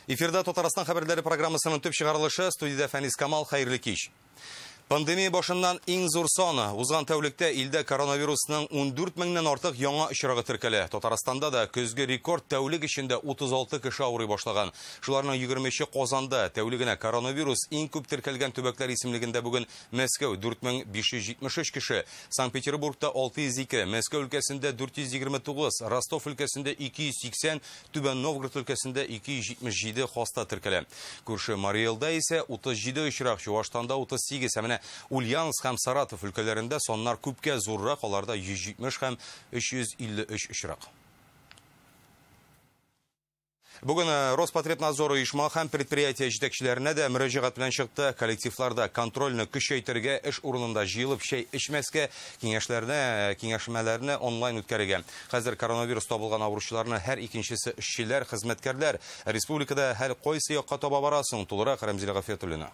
Эфирда Татарстан хәбәрләре программасының төп чыгарылышы, студиядә Фәнис Камал, хәерле кич. Пандемия башыннан иң зур саны. Узган тәүлектә илдә коронавирусның 14 меңнән артык яңа очрагы теркәлә. Татарстанда да көзге рекорд тәүлек эчендә 36 кеше авырый башлаган. Шуларның 23-е Казанда. Тәүлегенә коронавирус иң күп теркәлгән төбәкләр исемлегендә бүген Мәскәү 4573 кеше, Санкт-Петербургта 602, Мәскәү өлкәсендә 429, Ростов өлкәсендә 280, Түбән Новгород өлкәсендә 277 хаста теркәлә. Күрше Марий Элда исә 37 очрак, Чувашстанда 38, ә менә Ульяновск һәм Саратов өлкәләрендә саннар күпкә зуррак, аларда 170 һәм 353 очрак. Бүген Роспотребнадзор оешма һәм предприятие җитәкчеләренә дә мөрәҗәгать белән чыкты. Коллективларда контрольне көчәйтергә, эш урынында җыелып чәй эчмәскә, киңәшмәләрне онлайн үткәрергә. Хәзер коронавирус табылган авыручыларның һәр икенчесе эшчеләр, хезмәткәрләр. Республикада һәр кайсы якка таба барасың? Тулырак Рәмзилә Гафиятуллина.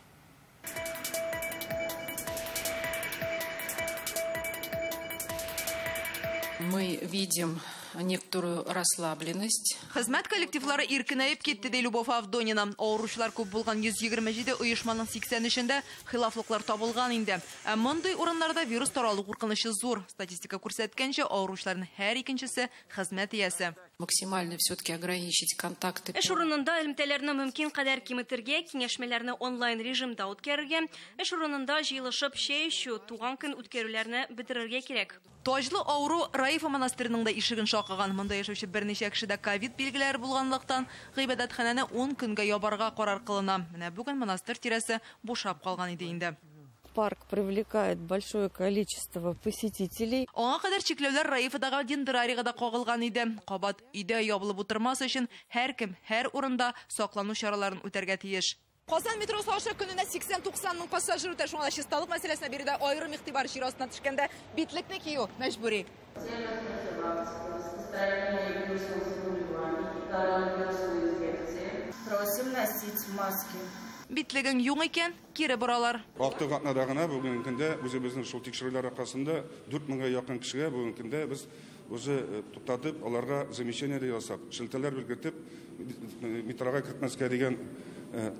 Мы видим некоторую расслабленность. Хезмәт коллективлары иркенәеп китте, ди Любовь Авдонина. Авыручылар күп булган 127 оешманың 83-ендә хилафлыклар табылган инде. Ә мондый урыннарда вирус таралу куркынычы зур. Статистика күрсәткәнчә, авыручыларның һәр икенчесе хезмәт иясе. Максимально все-таки ограничить контакты. Эш урынында элемтәләрне мөмкин кадәр киметергә, киңәшмәләрне онлайн режимда үткәрергә, эш урынында җыелышып чәй эчү, туган көн үткәрүләрне бетерергә кирәк. Таҗлы авыру Раифа монастырының да ишеген шакыган. Монда яшәүче берничә кешедә ковид билгеләре булганлыктан гыйбадәтханәне 10 көнгә ябарга карар кылына. Менә бүген монастырь тирәсе бушап калган иде инде. Парк привлекает большое количество посетителей. Аңа кадәр чикләүләр Раифадагы дендрарийга да кагылган иде. Кабат өйдә ябылып утырмас өчен һәркем һәр урында саклану чараларын үтәргә тиеш. Казан метросы аша көненә 80-90 мең пассажир үтә. Шуңа да чисталык мәсьәләсенә биредә аерым игътибар. Җир астына төшкәндә битлекне кию мәҗбүри. Просим носить маски. Битлегең юк икән, кире боралар. Актык атнада гына бүгенге көндә үзебезнең шул тикшерүләр аркасында 4000-гә якын кешегә бүгенге көндә без уже туктатып, аларга замечание ясап, шелтәләр белгертеп, метрога кертмәскә дигән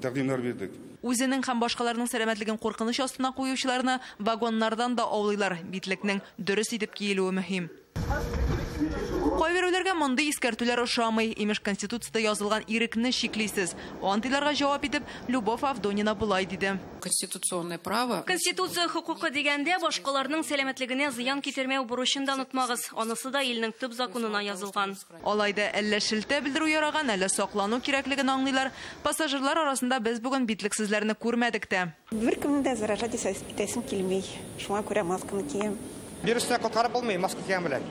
тәкъдимнәр бирдек. Үзенең һәм башкаларның сәламәтлеген куркыныч астына куючыларны вагоннардан да аулыйлар. Битлекнең дөрес итеп киелүе мөһим. Кайберәүләргә мондый искәртүләр ошамый. Имеш, Конституциядә язылган ирекне чиклисез. Андыйларга җавап итеп, Любовь Авдонина болай диде. Конституционное право. Конституция хокукы дигәндә башкаларның сәламәтлегенә зыян китермәү бурычын да онытмагыз. Анысы да илнең төп законына язылган. Алай да әллә шелтә белдерү яраган, әллә саклану кирәклеген аңлыйлар. Пассажирлар арасында без бүген битлексезләрне күрмәдек тә. Беркемне дә заражать итәсем килми. Шуңа күрә масканы киям. Вирустан коткарып булмый маска кигән белән.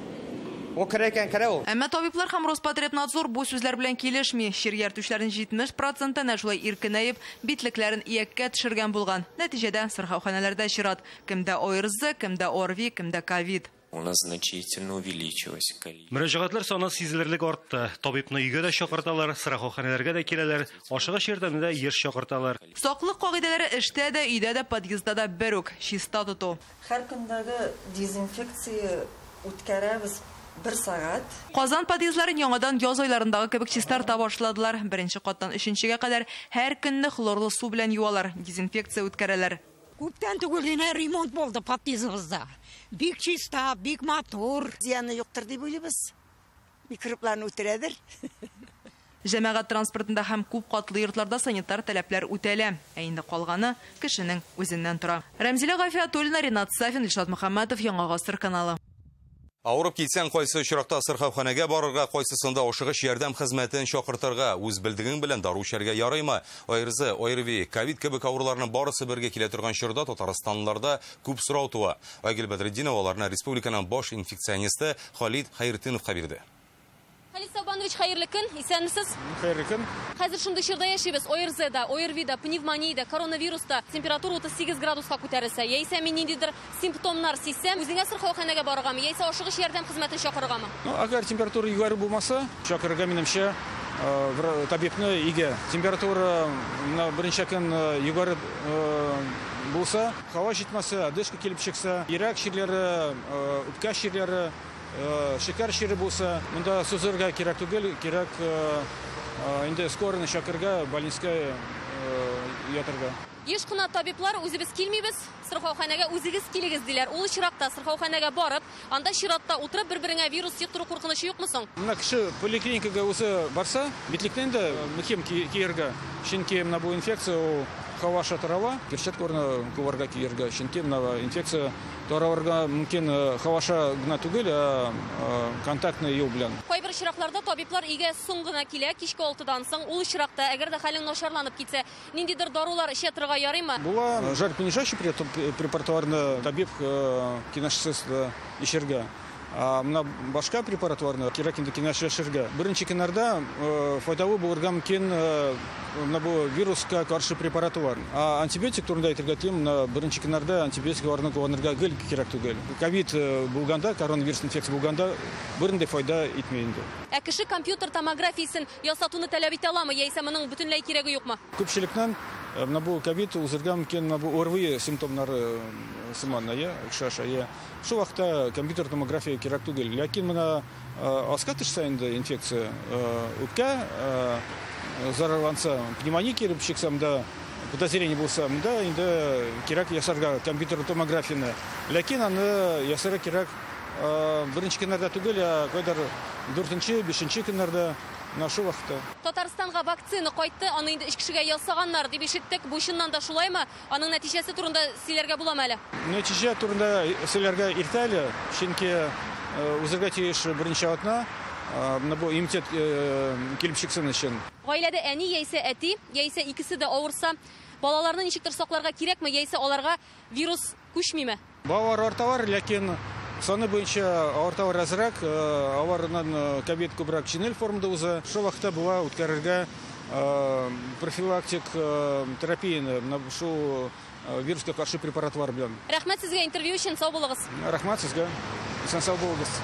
Ул керә икән, керә ул. Әмма табиблар һәм Роспотребнадзор бу сүзләр белән килешми. Чир йөртүчеләрнең 70% әнә шулай иркенәеп, битлекләрен ияккә төшергән булган. Нәтиҗәдә сырхауханәләрдә чират. Кемдә ОРЗ, кемдә ОРВИ, кемдә ковид. У нас значительно увеличилось количество. Мөрәҗәгатьләр саны сизелерлек артты. Табибны өйгә дә чакырталар, сырхауханәләргә дә киләләр, ашыгыч ярдәмне дә еш чакырталар. Саклык кагыйдәләре эштә дә, өйдә дә, подъездда да бер үк. Чиста тоту. Һәр көндәге дезинфекция үткәрәбез. Бер сәгать. Казан подъездларын яңадан яз айларындагы кебек чистарта башладылар. Беренче каттан өченчегә кадәр һәр көнне хлорлы су белән юалар, дезинфекция үткәрәләр. Күптән түгел генә ремонт булды подъездыбызда. Бик чиста, бик матур. Зыяны юктыр дип уйлыйбыз. Микробларны үтерәдер. Җәмәгать транспортында һәм күп катлы йортларда санитар таләпләр үтәлә. Ә инде калганы кешенең үзеннән тора. Рәмзилә Гафиятуллина, Ринат Сафин, Илшат Мөхәммәтов, Яңа Гасыр каналы. Авырып китсәң, кайсы очракта сырхауханәгә барырга, кайсысында ашыгыч ярдәм хезмәтен чакыртырга, үз белдегең белән дару эчәргә ярыймы? ОРЗ, ОРВИ, ковид кебек авыруларның барысы бергә килә торган чорда татарстанлыларда күп сорау туа. Айгөл Бәдретдинова аларны республиканың баш инфекционисты Халид Хәйретдиновка бирде. Халид Сабанович, хәерле көн, исәнмесез? Хәерле көн. Хәзер шундый чорда яшибез. ОРЗда, ОРВИда, пневмониядә, коронавируста температура 38 градуска күтәрелсә, яисә мин ниндидер симптомнар сизсәм, үзеңә сырхауханәгә барыргамы, яисә ашыгыч ярдәм хезмәтен чакырыргамы? Ну, әгәр температура югары булмаса, чакырырга минемчә табибны өйгә. Температура берничә көн югары булса, һава җитмәсә, одышка килеп чыкса, йөрәк чирләре, үпкә чирләре, шикәр чире булса, монда сузырга кирәк түгел, кирәк Инде скорыйны чакырырга, больницага ятырга. Еш кына табиблар үзебез килмибез, сырхауханәгә үзегез килегез диләр. Ул очракта сырхауханәгә барып, анда чиратта утырып бер-береңә вирус йоктыру куркынычы юкмы соң? Менә кеше поликлиникага үзе барса, битлекне инде мөһим кияргә, чөнки менә бу инфекция ул һава аша тарала, перчаткаларны кулларга кияргә, чөнки менә инфекция таралырга мөмкин һава аша гына түгел, ә контактный юл белән. Кайбер очракларда табиблар өйгә соң гына килә, кичке 6-дан соң. Ул очракта, әгәр дә хәлең начарланып китсә, ниндидер дарулар эчә торырга ярыймы? Була жаропонижающий препаратларны табиб киңәшсез эчәргә. Менә башка препаратларны кирәк инде киңәшләшергә. Беренче көннәрдә файдалы булырга мөмкин менә бу вируска каршы препаратлар. А антибиотик турында әйтергә телим, менә беренче көннәрдә антибиотикларны кулланырга гел кирәк түгел. Ковид булганда, коронавирус инфекция булганда бернинди файда итми инде. Ә кеше компьютер томографиясен ясатуны таләп итә аламы, яисә моның бөтенләй кирәге юкмы? Күпчелекнең менә бу ковид узырга мөмкин, менә бу ОРВИ симптомнары сыман, охшаш. Шул вакытта компьютер томография кирәк түгел. Ләкин менә аска төшсә инде инфекция, үпкә зарарланса, пневмония килеп чыкса, монда подозрение булса, монда инде кирәк ясарга компьютер томографияне. Ләкин аны ясарга кирәк беренче көннәрдә түгел, ә кайдыр 4-нче, 5-нче көннәрдә. Шул вакытта. Татарстанга вакцина кайтты, аны инде 3 кешегә ясаганнар дип ишеттек. Бу чыннан да шулаймы? Аның нәтиҗәсе турында сөйләргә буламы әле? Нәтиҗә турында сөйләргә иртә әле, чөнки узырга тиеш берничә атна, менә бу иммунитет килеп чыксын өчен. Гаиләдә әни яисә әти, яисә икесе дә авырса, балаларны ничектер сакларга кирәкме, яисә аларга вирус күчмиме? Балалар арталар, ләкин саны буенча авырталар азрак, аларның ковид күбрәк җиңел формада уза. Шул вакытта була үткәрергә профилактик терапияне, менә шул вируска каршы препаратлар белән. Рәхмәт сезгә интервью өчен, сау булыгыз. Рәхмәт сезгә. Исән сау булыгыз.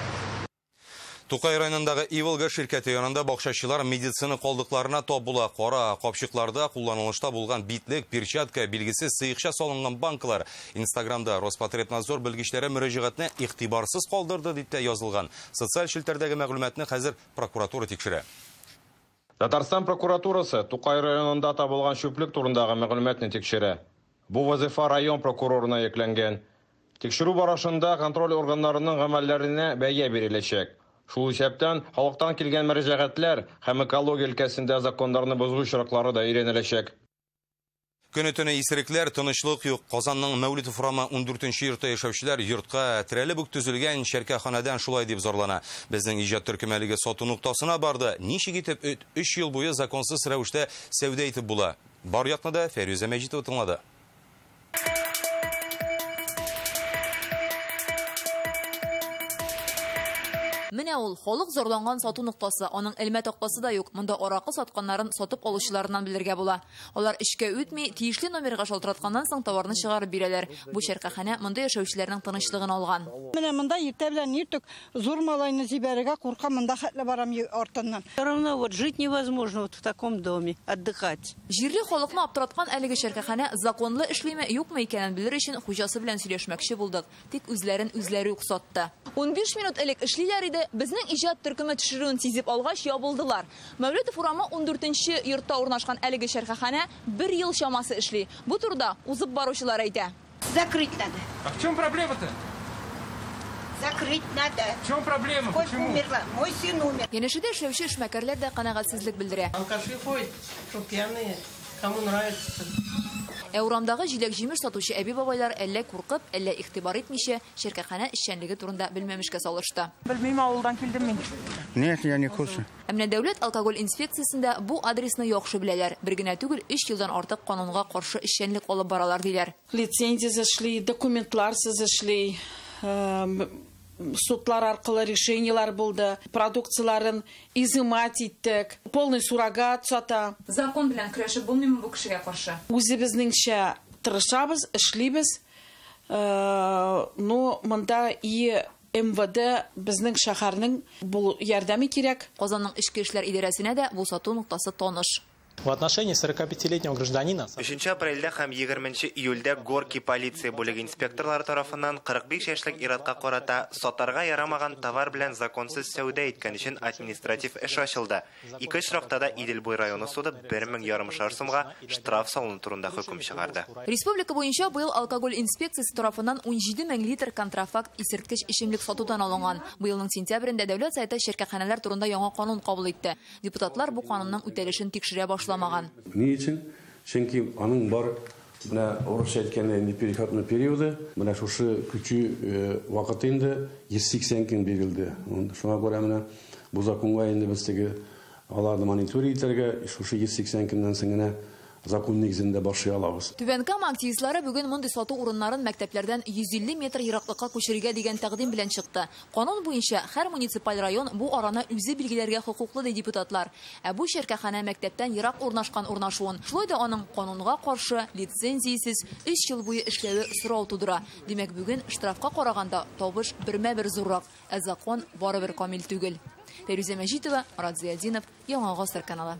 Тукай районындагы Иволга ширкәте янында бакчачылар медицина калдыкларына тап була. Кара капчыкларда кулланылышта булган битлек, перчатка, билгесез сыекча салынган банкалар. Инстаграмда Роспотребнадзор белгечләре мөрәҗәгатьне игътибарсыз калдырды дип тә язылган. Социаль челтәрдәге мәгълүматны хәзер прокуратура тикшерә. Татарстан прокуратурасы Тукай районында табылган чүплек турындагы мәгълүматны тикшерә. Бу вазифа район прокурорына йөкләнгән. Тикшерү барышында контроль органнарының гамәлләренә бәя биреләчәк. Шул исәптән халыктан килгән мөрәҗәгатьләр һәм экология өлкәсендә законнарны бозу очраклары да өйрәнеләчәк. Көне-төне исерекләр, тынычлык юк. Казанның Мәүлитов урамы 14-нче йортта яшәүчеләр йортка терәлеп үк төзелгән чәркәханәдән шулай дип зарлана. Безнең иҗат төркеме әлеге сату ноктасына барды. Ничек итеп 3 ел буе законсыз рәвештә сәүдә итеп була? Бар якны да Фәрүзә Мәҗитова тыңлады. Менә ул халык зарланган сату ноктасы, аның элмә тактасы да юк. Монда аракы сатканнарын сатып алучыларыннан белергә була. Алар эшкә үтми, тиешле номерга шалтыратканнан соң товарны чыгарып бирәләр. Бу чәркәханә монда яшәүчеләрнең тынычлыгын алган. Менә монда иртә белән иртүк зур малайны җибәрергә куркам, монда хәтле барам артыннан. Равно вот жить невозможно вот в таком доме, отдыхать. Җирле халыкны аптыраткан әлеге чәркәханә законлы эшлиме, юкмы икәнен белер өчен хуҗасы белән сөйләшмәкче булдык. Тик үзләрен үзләре үк сатты. 15 минут элек эшлиләр иде. Безнең иҗат төркеме төшерүен сизеп алгач ябылдылар. Мәүлетов урамы 14-нче йортта урнашкан әлеге чәркәханә бер ел чамасы эшли. Бу турыда узып баручылар әйтә. Закрыть надо. А в чем проблема-то? Закрыть надо. В чем проблема? Сколько Почему? Умерла? Мой сын умер. Янәшәдә эшләүче эшмәкәрләр дә канәгатьсезлек белдерә. Алкаши ходят, что пьяные, кому нравится. Ә урамдагы җиләк-җимеш сатучы әби-бабайлар әллә куркып, әллә игътибар итмичә чәркәханә эшчәнлеге турында белмәмешкә салышты. Белмим, авылдан килдем мин. Нет, я не в курсе. Ә менә дәүләт алкоголь инспекциясендә бу адресны яхшы беләләр. Бер генә түгел, 3 елдан артык канунга каршы эшчәнлек алып баралар диләр. Лицензиясез эшли, документларсыз эшли, судлар аркылы решениелар булды, продукцияларын изымать иттек, полный суррогат сата. Закон белән көрәшеп булмыймы бу кешегә каршы? Үзебезнеңчә тырышабыз, эшлибез. Но монда и МВД безнең шәһәрнең бу ярдәме кирәк. Казанның эчке эшләр идарәсенә дә бу сату ноктасы таныш. В отношении 45-летнего гражданина 3 апрельдә һәм 20 июльдә Горки полиция бүлеге инспекторлары тарафыннан 45 яшьлек ир-атка карата сатарга ярамаган товар белән законсыз сәүдә иткән өчен административ эш ачылды. Ике очракта да Иделбуй районы суды 1500 сумга штраф салыну турында хөкем чыгарды. Республика буенча быел алкоголь инспекциясе тарафыннан 17 мең литр контрафакт исерткеч эчемлек сатудан алынган. Быелның сентябрендә Дәүләт Советы ширкәтханәләр турында яңа канун кабул итте. Депутатлар бу канунның үтәлешен тикшерә башламаган. Ни өчен? Чөнки аның бар менә урысча әйткәндә инде переходный периоды, менә шушы күчү вакыты инде 180 көн бирелде. Шуңа күрә менә бу законга инде без теге аларны мониторинг итәргә, шушы 180 көннән соң генә закон нигезендә башлый алабыз. Түбән Кама активистлары бүген мондый сату урыннарын мәктәпләрдән 150 метр ераклыкка күчерергә дигән тәкъдим белән чыкты. Канун буенча һәр муниципаль район бу араны үзе билгеләргә хокуклы, ди депутатлар. Ә бу ширкәтханә мәктәптән ерак урнашкан урнашуын. Шулай да аның канунга каршы лицензиясез 3 ел буе эшләве сорау тудыра. Димәк, бүген штрафка караганда табыш бермә-бер зуррак, ә закон барыбер камил түгел. Фәрүзә Мәҗитова, Марат Зиятдинов, Яңа Гасыр каналы.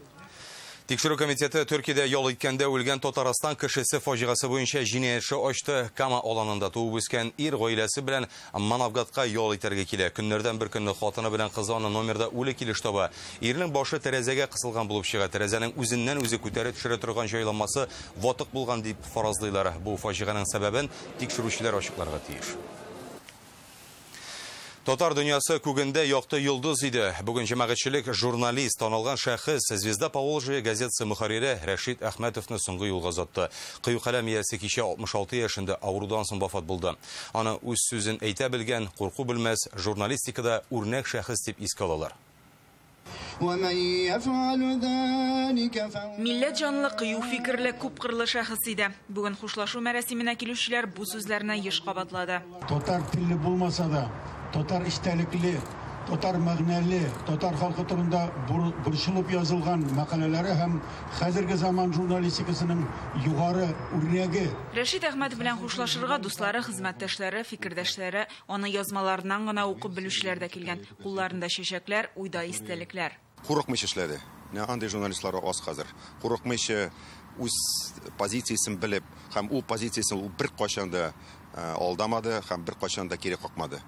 Тикшерү комитеты Төркиядә ял иткәндә үлгән Татарстан кешесе фаҗигасе буенча җинаять эше ачты. Кама аланында туып үскән ир гаиләсе белән Манавгатка ял итәргә килә. Көннәрдән бер көнне хатыны белән кызы аны номерда үле килеш таба. Ирнең башы тәрәзәгә кысылган булып чыга. Тәрәзәнең үзеннән үзе күтәреп төшерә торган җайланмасы ватык булган дип фаразлыйлар. Бу фаҗиганең сәбәбен тикшерүчеләр ачыкларга тиеш. Татар дөньясы күгендә якты йолдыз иде. Бүген җәмәгатьчелек журналист, танылган шәхес, Звезда Поволжья газетасы мөхәррире Рәшит Әхмәтовны соңгы юлга озатты. Кыю каләм иясе кичә 66 яшендә авырудан соң вафат булды. Аны үз сүзен әйтә белгән, курку белмәс, журналистикада үрнәк шәхес дип искә алалар. Милләт җанлы, кыю фикерле, күпкырлы шәхес иде. Бүген хушлашу мәрасименә килүчеләр бу сүзләрне еш кабатлады. Татар телле булмаса да, татар эчтәлекле, татар мәгънәле, татар халкы турында борчылып язылган мәкаләләре һәм хәзерге заман журналистикасының югары үрнәге. Рәшит Әхмәтов белән хушлашырга дуслары, хезмәттәшләре, фикердәшләре, аны язмаларыннан гына укып белүчеләр дә килгән. Кулларында чәчәкләр, уйда истәлекләр. Курыкмыйча эшләде. Менә андый журналистлар аз хәзер. Курыкмыйча үз позициясен белеп һәм ул позициясен ул беркайчан да алдамады һәм беркайчан да кире какмады.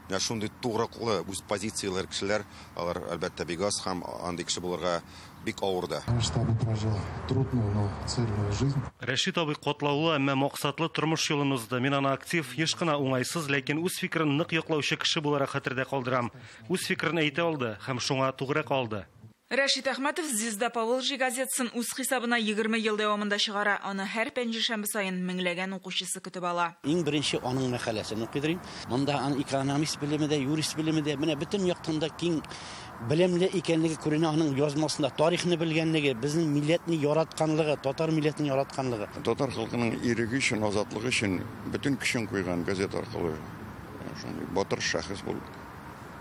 Менә шундый тугрылыклы үз позицияләр кешеләр, алар әлбәттә бик аз һәм андый кеше булырга бик авыр да. Рәшит абый катлаулы, әмма максатлы тормыш юлын узды. Мин аны актив, еш кына уңайсыз, ләкин үз фикерен нык яклаучы кеше буларак хәтердә калдырам. Үз фикерен әйтә алды һәм шуңа тугры калды. Рәшит Әхмәтов Звезда Поволжья газетасын үз хисабына 20 ел дәвамында чыгара. Аны һәр пәнҗешәмбе саен меңләгән укучысы көтеп ала. Иң беренче аның мәкаләсен укыйдырым. Монда аның экономист белеме дә, юрист белеме дә, менә бөтен яктан да киң белемле икәнлеге күренә аның язмасында, тарихны белгәнлеге, безнең милләтне яратканлыгы, татар милләтен яратканлыгы. Татар халкының иреге өчен, азатлыгы өчен бөтен көчен куйган газета аркылы шундый батыр шәхес булды.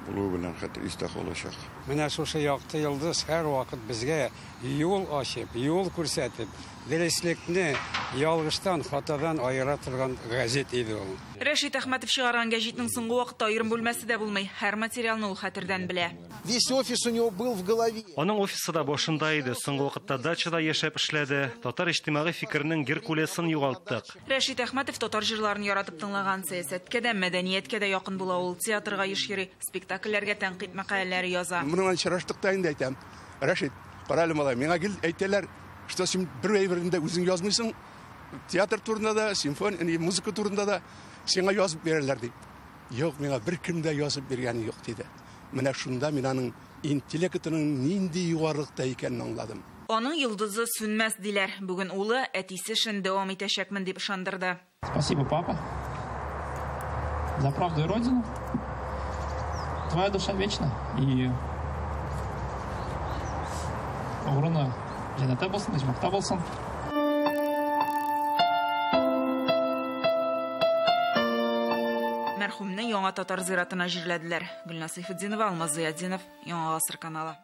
Булуы белән хәтер истә калачак. Менә шушы якты йолдыз һәр вакыт безгә юл ачып, юл күрсәтеп, дөреслекне ялгыштан, хатадан аера торган газет иде ул. Рәшит Әхмәтов чыгарган гәҗитнең соңгы вакытта аерым бүлмәсе дә булмый. Һәр материалны ул хәтердән белә. Весь офис у него был в голове. Аның офисы да башында иде. Соңгы вакытта дачада яшәп эшләде. Татар иҗтимагый фикеренең Геркулесын югалттык. Рәшит Әхмәтов татар җырларын яратып тыңлаган, сәясәткә дә, мәдәнияткә дә якын була ул. Театрга еш йөри, спектакльләргә тәнкыйть мәкаләләре яза. Моның очраштык та инде әйтәм. Рәшит, карале малай, миңа гел әйтәләр, что син бер әйберендә үзең язмыйсың, театр турында да, симфония, музыка турында да сиңа язып бирәләр дип. Юк, миңа бер кем дә язып биргәне юк диде. Менә шунда мин аның интеллектының нинди югарылыкта икәнен аңладым. Аның йолдызы сүнмәс диләр. Бүген улы әтисе эшен дәвам итәчәкмен дип ышандырды. Спасибо, папа, за правду и родину. Твоя душа вечна, и урыны җәннәттә булсын, оҗмахта булсын. Мәрхүмне Яңа Татар зиратына җирләделәр. Гөлназ Сайфетдинова, Алмаз Зыятдинов, Яңа Гасыр каналы.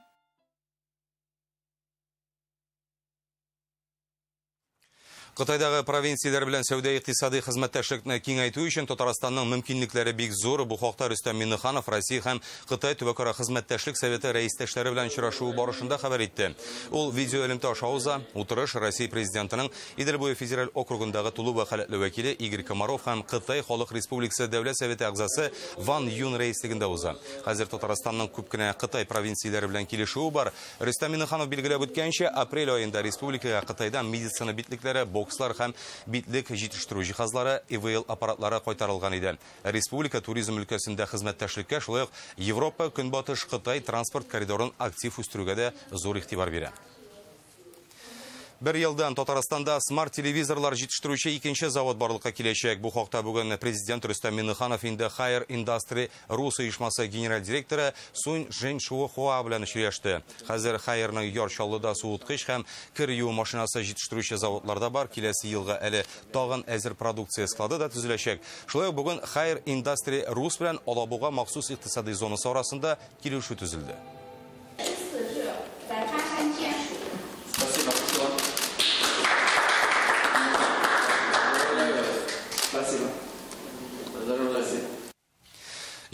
Кытайдагы провинцияләр белән сәүдә-икътисади хезмәттәшлекне киңәйтү өчен Татарстанның мөмкинлекләре бик зур. Бу хакта Рөстәм Миңнеханов Россия һәм Кытай төбәкара хезмәттәшлек советы рәистәшләре белән очрашуы барышында хәбәр итте. Ул видеоэлемтә аша уза. Утырыш Россия президентының Идел буе федераль округындагы тулы вәкаләтле вәкиле Игорь Комаров һәм Кытай Халык Республикасы Дәүләт Советы әгъзасы Ван Юн рәислегендә уза. Хәзер Татарстанның күп кенә Кытай провинцияләре белән килешүе бар. Рөстәм Миңнеханов билгеләп үткәнчә, апрель аенда республикага Кытайдан медицина битлекләре, бокслар һәм битлек җитештерү җиһазлары, ИВЛ аппаратлары кайтарылган иде. Республика туризм өлкәсендә хезмәттәшлеккә, шулай ук Европа, Көнбатыш Кытай транспорт коридорын актив үстерүгә дә зур игътибар бирә. Бер елдан Татарстанда смарт-телевизорлар җитештерүче икенче завод барлыкка киләчәк. Бу хакта бүген президент Рөстәм Миңнеханов инде Haier Industry Rus оешмасы генераль директоры Сунь Жэньшуохуа белән очрашты. Хәзер Haier-ның Яр Чаллыда суыткыч һәм кер юу машинасы җитештерүче заводларда бар. Киләсе елга әле тагын әзер продукция склады да төзеләчәк. Шулай ук бүген Haier Industry Rus белән Алабуга махсус икътисади зонасы арасында килешү төзелде.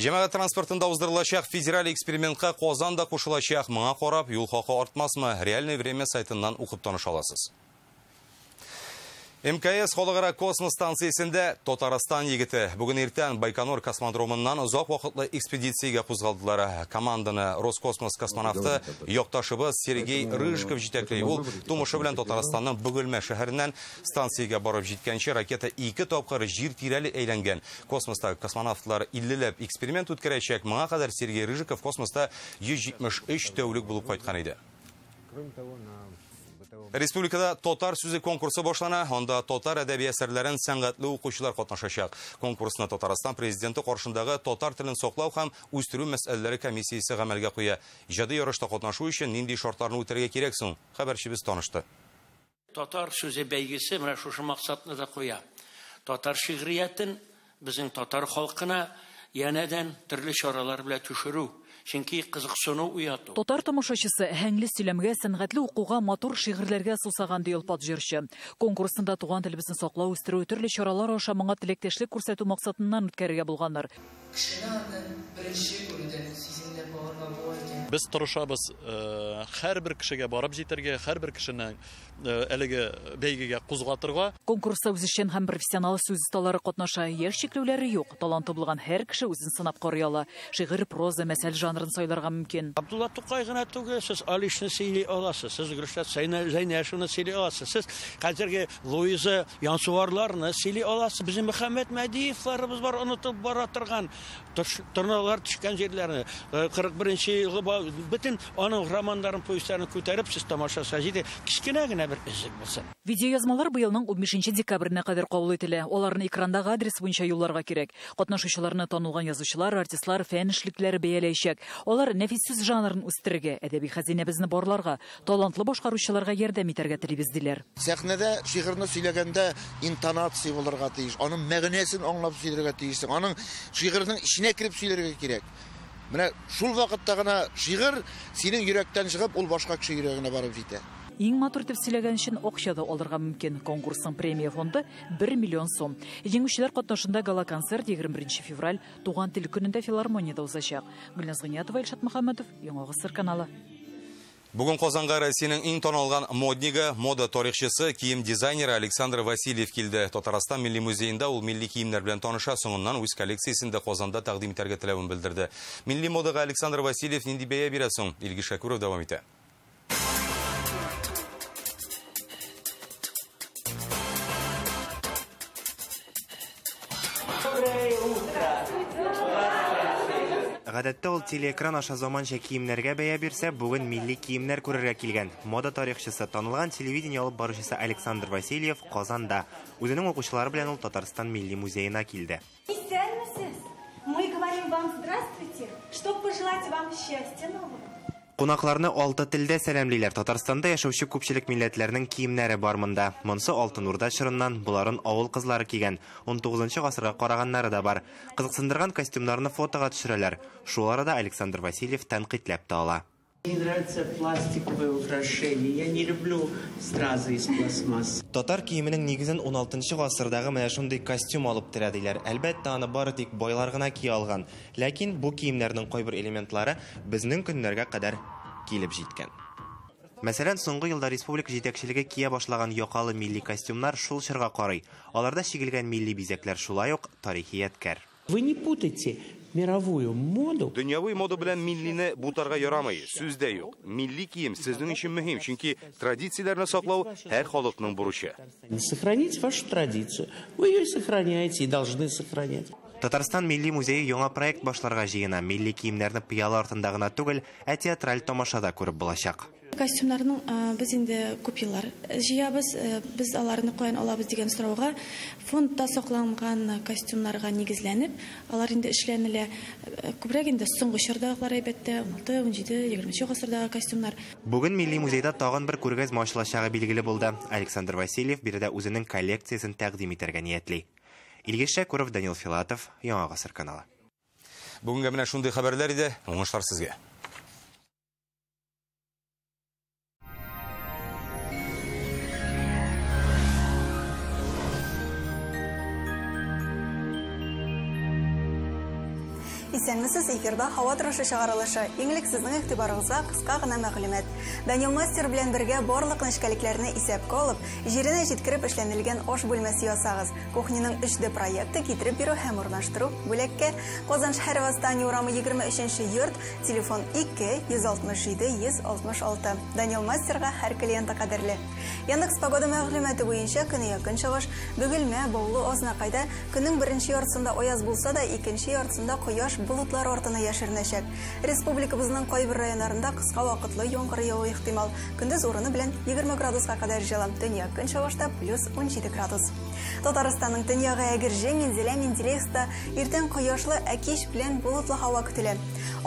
Җәмәгать транспортында уздырылачак федераль экспериментка Казан да кушылачак. Моңа карап, юл хакы артмасмы? Реальное время сайтыннан укып таныша аласыз. МКС халыкара космос станциясендә Татарстан егете. Бүген иртән Байконур космодромыннан озак вакытлы экспедициягә кузгалдылар. Команданы Роскосмос космонавты якташыбыз Сергей Рыжиков җитәкли. Ул тумышы белән Татарстанның Бөгелмә шәһәреннән станциягә барып җиткәнче ракета 2 тапкыр җир тирәли әйләнгән. Космоста космонавтлар 50ләп эксперимент үткәрәчәк. Моңа кадәр Сергей Рыжиков космоста 173 тәүлек булып кайткан иде. Республикада татар сүзе конкурсы башлана. Анда татар әдәби әсәрләрен сәнгатьле укучылар катнашачак. Конкурсны Татарстан президенты каршындагы татар телен саклау һәм үстерү мәсьәләләре комиссиясе гамәлгә куя. Иҗади ярышта катнашу өчен нинди шартларны үтәргә кирәк соң? Хәбәрчебез танышты. Татар сүзе бәйгесе менә шушы максатны да куя. Татар шигъриятен безнең татар халкына янәдән төрле чаралар белән төшерү. Чөнки кызыксыну уяту. Татар тамашачысы әһәңле сөйләмгә, сәнгатьле укуга, матур шигырьләргә сусаган ди олпат җырчы. Конкурсында туган телебезне саклау, үстерү, төрле чаралар аша моңа теләктәшлек күрсәтү максатыннан үткәрергә булганнар. Кешене аны беренче күрүдән сиземләп алырга була икән. Без тырышабыз һәрбер кешегә барып җитәргә, һәрбер кешене әлеге бәйгегә кузгатырга. Конкурста үзешчән һәм профессионал сүз осталары катнаша. Яшь чикләүләре юк. Таланты булган һәр кеше үзен сынап карый ала. Шигырь, проза, мәсәл жанрын сайларга мөмкин. Абдулла Тукай гына түгел, сез Алишны сөйли аласыз, сез Гөлшат Зәйнәшевны сөйли аласыз, сез хәзерге Луиза Янсуарларны сөйли аласыз. Безнең Мөхәммәт Мәдиевларыбыз бар, онытып бара торган торналар төшкән җирләрне, 41 елгы бөтен аның романнарын, повестьларын күтәреп сез тамашачы җитә, кечкенә генә бер эзлек булсын. Видеоязмалар быелның 15 декабренә кадәр кабул ителә. Аларны экрандагы адрес буенча юлларга кирәк. Катнашучыларны танылган язучылар, артистлар, фән эшлеклеләре бәяләячәк. Алар нәфис сүз жанрын үстерергә, әдәби хәзинәбезне барларга, талантлы башкаручыларга ярдәм итәргә телибез диләр. Сәхнәдә шигырьне сөйләгәндә интонация булырга тиеш, аның мәгънәсен аңлап сөйләргә тиешсең, аның шигырьнең эченә кереп сөйләргә кирәк. Менә шул вакытта гына шигырь синең йөрәктән чыгып, ул башка кеше йөрәгенә барып җитә. Иң матур итеп сөйләгән өчен акча да алырга мөмкин. Конкурсның премия фонды 1 миллион сум. Җиңүчеләр катнашында гала-концерт 21 февраль Туган тел көнендә филармониядә узачак. Гөлназ Гыниятова, Илшат Мөхәммәтов, Яңа Гасыр каналы. Бүген Казанга Россиянең иң танылган моднигы, мода тарихчысы, кием дизайнеры Александр Васильев килде. Татарстан Милли музеенда ул милли киемнәр белән таныша, соңыннан үз коллекциясен дә Казанда тәкъдим итәргә теләвен белдерде. Милли модага Александр Васильев нинди бәя бирә соң? Илгиз Шәкүров дәвам итә. Гадәттә ул телеэкран аша заманча киемнәргә бәя бирсә, бүген милли киемнәр күрергә килгән. Мода тарихчысы, танылган телевидение алып баручысы Александр Васильев Казанда. Үзенең укучылары белән ул Татарстан Милли музеена килде. Исәнмесез! Мы говорим вам здравствуйте, чтобы пожелать вам счастья нового. Кунакларны алты телдә сәламлиләр. Татарстанда яшәүче күпчелек милләтләрнең киемнәре бар монда. Монсы Алтын Урда чорыннан, боларын авыл кызлары кигән. 19 гасырга караганнары да бар. Кызыксындырган костюмнарны фотога төшерәләр. Шул арада Александр Васильев тәнкыйтьләп тә ала. Мне нравятся пластиковые украшения. Я не люблю стразы из пластмассы. Татар киеменең нигезен 16 гасырдагы менә шундый костюм алып тора диләр. Әлбәттә, аны бары тик байлар гына кия алган. Ләкин бу киемнәрнең кайбер элементлары безнең көннәргә кадәр килеп җиткән. Мәсәлән, соңгы елда республика җитәкчелеге кия башлаган якалы милли костюмнар шул чорга карый. Аларда чигелгән милли бизәкләр шулай ук тарихи ядкәр. Вы не путайте мировую моду. Дөньяви мода белән миллине бутарга ярамый, сүз дә юк. Милли кием сезнең өчен мөһим, чөнки традицияләрне саклау һәр халыкның бурычы. Сохранить вашу традицию. Вы ее сохраняете и должны сохранять. Татарстан Милли музее яңа проект башларга җыена. Милли киемнәрне пыяла артында гына түгел, ә театраль тамашада күреп булачак. Костюмнарның без инде күп еллар җыябыз, без аларны каян алабыз дигән сорауга фондта сакланган костюмнарга нигезләнеп, алар инде эшләнелә. Күбрәк инде соңгы чордагылар әлбәттә, 16, 17, 20 гасырдагы костюмнар. Бүген Милли музейда тагын бер күргәзмә ачылачагы билгеле булды. Александр Васильев биредә үзенең коллекциясен тәкъдим итәргә ниятли. Илгиз Шәкүров, Данил Филатов, Яңа Гасыр каналы. Бүгенгә менә шундый хәбәрләр иде. Уңышлар сезгә. Исәнмесез, эфирда һава торышы чыгарылышы. Иң элек сезнең игътибарыгызга кыска гына мәгълүмат. Данил Мастер белән бергә барлык нечкәлекләрне исәпкә алып, җиренә җиткереп эшләнелгән аш бүлмәсе ясагыз. Кухняның 3D проекты китереп бирү һәм урнаштыру бүләккә. Казан шәһәре Восстание урамы 23 йорт, телефон 2 167 166. Данил Мастерга һәр клиенты кадерле. Яндекс погода мәгълүматы буенча көньяк көнчыгыш, Бөгелмә, Баулы, Азнакайда көннең беренче яртысында аяз булса да, икенче яртысында кояш болытлар артына яшеренәчәк. Республикабызның кайбер районнарында кыска вакытлы яңгыр явуы ихтимал. Көндез урыны белән 20 градуска кадәр җылы. Төньяк көнчыгышта плюс 17 градус. Татарстанның төньягы Әгерҗе, Минзәлә, Менделеевскта иртән кояшлы, ә кич белән болытлы һава көтелә.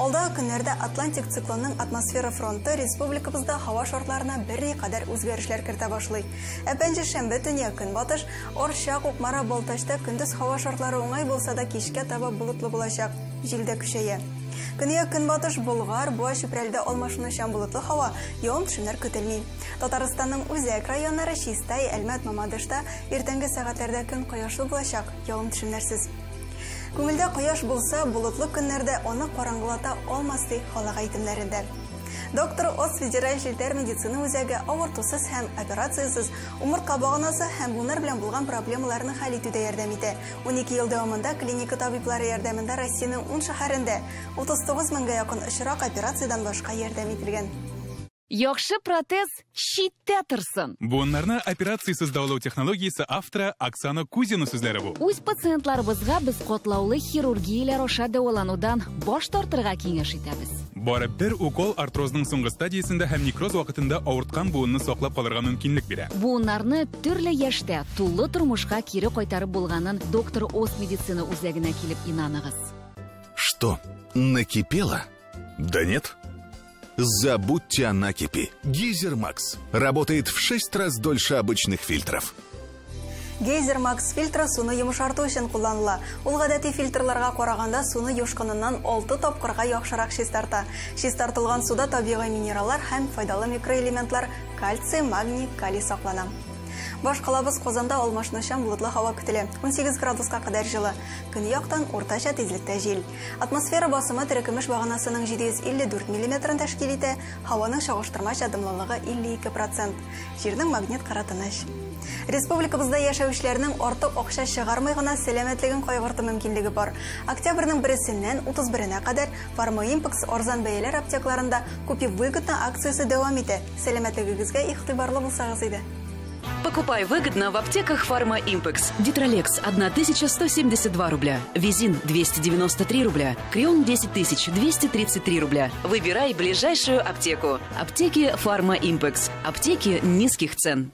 Алдагы көннәрдә Атлантик циклонның атмосфера фронты республикабызда һава шартларына берникадәр үзгәрешләр кертә башлый. Ә пәнҗешәмбе төньяк көнбатыш, Арча, Кукмара, Балтачта көндез һава шартлары уңай булса да кичкә таба болытлы булачак. Җил дә көчәя. Көньяк көнбатыш Болгар, Буа, Чүпрәлдә алмашынучан болытлы һава, явым-төшемнәр көтелми. Татарстанның үзәк районнары Чистай, Әлмәт, Мамадышта иртәнге сәгатьләрдә көн кояшлы булачак, явым-төшемнәрсез. Күңелдә кояш булса, болытлы көннәрдә аны караңгылата алмас ди халык әйтемнәрендә. Доктор Ос федераль челтәр медицина үзәге авыртусыз һәм операциясез умыртка баганасы һәм буыннар белән булган проблемаларны хәл итүдә ярдәм итә. 12 ел дәвамында клиника табиблары ярдәмендә Россиянең 10 шәһәрендә 39 меңгә якын очрак операциядән башка ярдәм ителгән. Яхшы протез читтә торсын. Буыннарны операциясез дәвалау технологиясе авторы Оксана Кузина сүзләре бу. Үз пациентларыбызга без катлаулы хирургияләр аша дәваланудан баш тартырга киңәш итәбез. Бары бер укол артрозның соңгы стадиясендә һәм некроз вакытында авырткан буынны саклап калырга мөмкинлек бирә. Буыннарны төрле яшьтә тулы тормышка кире кайтарып булганын доктор Ос медицина үзәгенә килеп инаныгыз. Что, накипело? Да нет. Забудьте о накипи. Гейзер Макс работает в 6 раз дольше обычных фильтров. Гейзер Макс фильтры суны йомшарту өчен кулланыла. Ул гадәти фильтрларга караганда суны юшкыныннан 6 тапкырга яхшырак чистарта. Чистартылган суда табигый минераллар һәм файдалы микроэлементлар кальций, магний, калий саклана. Башкалабыз Казанда алмашынучан болытлы һава көтелә. 18 градуска кадәр җылы. Көньяктан уртача тизлектә җил. Атмосфера басымы терекөмеш баганасының 754 миллиметрын тәшкил итә. Һаваның чагыштырмача дымлылыгы 52%. Җирнең магнит кыры тыныч. Республикабызда яшәүчеләрнең артык акча чыгармый гына сәламәтлеген кайгырту мөмкинлеге бар. Октябрьнең 1-сеннән 31-нә кадәр Фармаимпекс арзан бәяләр аптекаларында «Купи выгодно» акциясе дәвам итә. Сәламәтлегегезгә игътибарлы булсагыз иде. Покупай выгодно в аптеках Фарма Импекс. Дитролексс 1172 рубля, Визин 293 рубля, Крион 10233 рубля. Выбирай ближайшую аптеку. Аптеки Фарма Импекс. Аптеки низких цен.